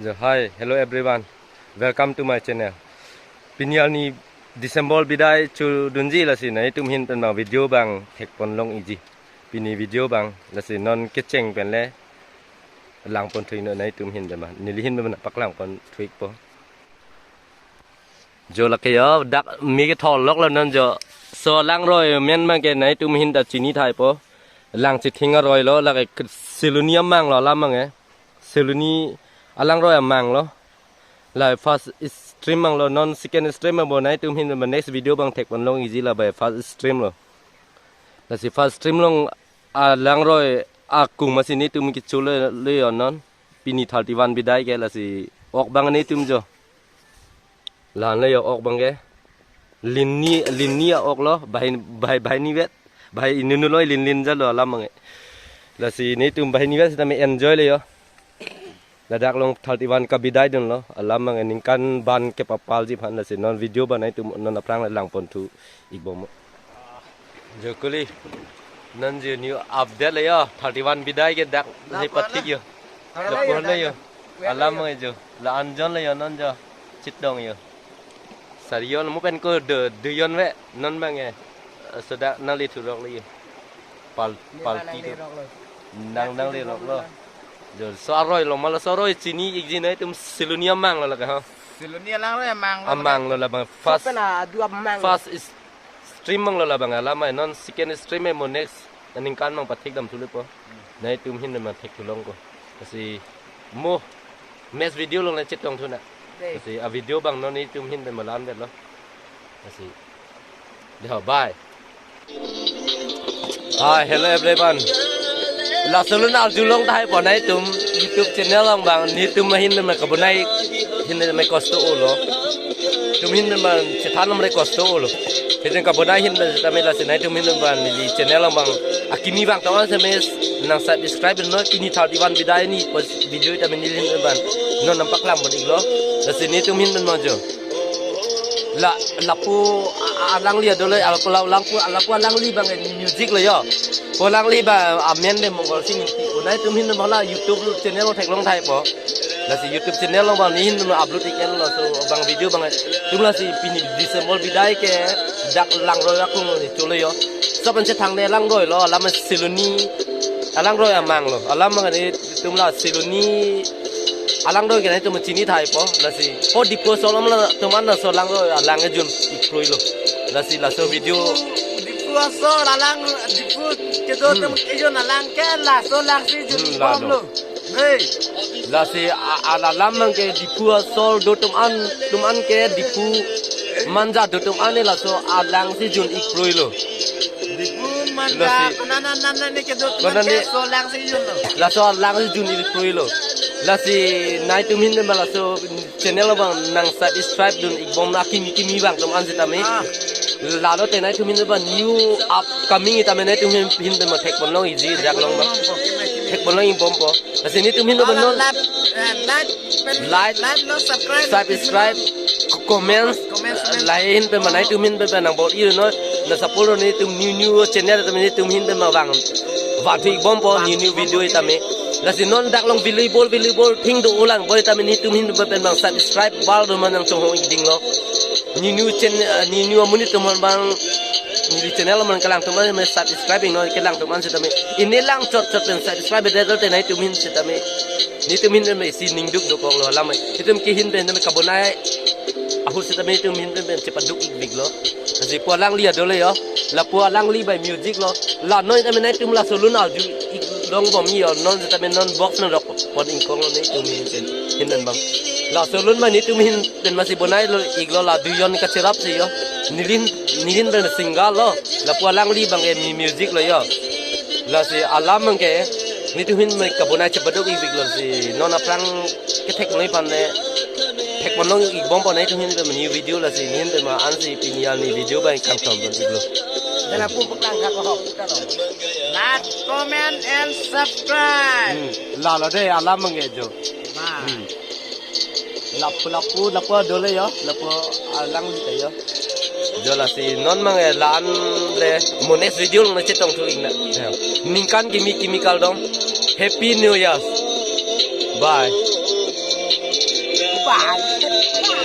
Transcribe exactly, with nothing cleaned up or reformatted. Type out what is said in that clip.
So, hi, hello everyone. Welcome to my channel. Pini arni December bidai chodunji, lasi nangtum ahin pen abang video abang thekpon long-ikji. Pini video abang, lasi non kecheng pen le langpon thu-iknon nangtum ahin pen abang. Neli ahin pen abang paklangpon thu-ikpo. Jo lake yo, dak me kethol lok lo non jo. So langroi amen abang ke nangtum ahin ta chini thaipo. Lang chithing aroi lo, lake Siloni amang lo alam abang ke. Siloni alangroi amang lo. La first stream abang lo, non second stream abang nangtum ahin abang next video abang thekpon long-ikji, la bai first stream lo. Lasi first stream along alangroi akung masi nangtum kecho le, le yo non. Pini thirty-one bidai ke, lasi ok abang nangtum jo. La-an le yo ok abang ke. Linni, linni a-ok lo, bahai, bahai, bahai nivet. Bahai inunu lo, linlin jalo alam abang ke. Lasi nangtum bahai nivet sitame enjoy le yo. Ladak along thirty-one kabidai dunlo, alam abang ke ningkan ban kepapalji aphan, lasi non video abang nangtum non aphrang le langpon thu-ikbom. Jo kuli, non jo new update le yo, thirty-one bidai ke dak le pathik yo. Lapu le yo. Alam abang ke jo. La-an jon le yo non jo. Chitong yo. Sarion mo pen ko de, de yon ve, non abang ke. So dak nangli thurok le yo. Pal, palpi do. Nang, nangle rok lo. Jo, so aroi lo, ma laso aroi chini-ikji nangtum Siloni amang lo lake ha. Siloni alangroi amang lo. Amang lo labang. First, pen adu amang. First is stream abang lo labang, alam abang non second stream mo next aningkan abang pathik dam thu le po. Nangtum ahin abang thek thu longpo. Lasi mo next video along le chetong thu nang. Dei. Lasi avideo abang non nangtum ahin abang la-an vet lo. Lasi. Dei ho, bye. Hi, hello everyone. Laso alun arjulong tahai po nangtum YouTube channel along abang, nangtum ahin abang kabonai ahin abang kosto olo. Nangtum ahin abang chethan abang kosto olo. Nangtum kabonai ahin abang tame lasi nangtum ahin abang neli channel along abang akimi abang tong-an semes nang subscribe non, pini thirty-one bidai ni pos video tame neli ahin abang non nangpaklang pon-iklo. Lasi nangtum ahin abang jo. La, lapu a-, a-, alangli adole, lapu la, lapu, lapu alangli abang music lo yo. Po alangli abang amen le Mongol Sing Ingti. Nangtum ahin abang la YouTube channel theklong tahai po. Lasi YouTube channel along abang neli ahin abang upload-ik-et lo, so abang video abang. Nangtum lasi pini December bidai ke dak langroi akung lo ni cholo yo. So pen chethangne langroi lo, alam Siloni alangroi amang lo. Alam abang nangtum la Siloni alangroi ke nangtum chini tahai po, lasi. Po Diphu asor alam la atum an laso alangroi alang ejun ikroi lo. Lasi laso video. Diphu asor alang, Diphu kedo atum ejun alang ke laso alang si jun Hmm, bom lalo. Lo. Hei. Lasi a-, a-, alam abang ke Diphu asor do atum an, atum an ke Diphu manja do atum an laso alang si jun ikroi lo. Diphu manja, lasi, nana, nana ni kedo atum an ke laso alang si jun lo. Laso alang si jun ikroi lo. Lasi nangtum ahin abang laso channel abang nang subscribe dun-ikbom akimi kimi abang atum an sitame. Ah. Lalo te nangtum ahin abang new upcoming itame nangtum ahin abang thekpon long-ikji dak along abang. Thekpon long-ikbompo. Lasi nangtum ahin abang non. Like, eh, like, pen, like, like lo, subscribe, subscribe, co-, comments, comments, comments. Lahai ahin pen abang nangtum ahin pen abang nang bor-i non, nang support non nangtum new new channel tame nangtum ahin pen abang vanthu-ikbompo new new video itame. Lasi non dak along volleyball, volleyball thing do ulang bor itame nangtum ahin pen abang subscribe bal do ma nang chonghong-ik ding lo. New new channel, eh, new new amonit atum an abang, new channel amonit kelang atum an subscribe-ik non, kelang atum an sitame. Pini lang chot chot pen subscribe-det te nangtum ahin sitame. Nangtum ahin pen isi ning duk dokok lo alam. Itum ke ahin pen tame kabonai ahut sitame nangtum ahin pen chepaduk-ik-ik lo. Lasi po alangli adole yo. Lapu alangli bai music lo. La noi tame nangtum laso alun arju-ik longbom yo. Non sitame non box nang rok pon ingkong lo nangtum ahin pen, ahin pen abang. Laso alun ma nangtum ahin pen masi bonai lo-ik lo, la dujon kacherap si yo. Neli ahin, neli ahin pen singer lo. Lapu alangli abang ke mi music lo yo. Lasi alam abang ke nangtum ahin pen kabonai chepaduk-ik-ik lo, si non aphrang kethek noi aphan le thekpon long-ikbompo nangtum ahin pen new video, lasi neli ahin pen ma ansi pini arni video abang kangton pon-ik lo. Dela pu paklang ka ko hok ta lo. Like, comment and subscribe. Hmm, lalo dei alam abang ke jo. Bye. Hmm. Lapu, lapu, lapu adole yo, lapu alangli ta yo. Jo lasi non abang ke la-an le mo next video along chetong thu-ik nang. Ningkan kimi kimi kardom. Happy New Year. Bye. Bye.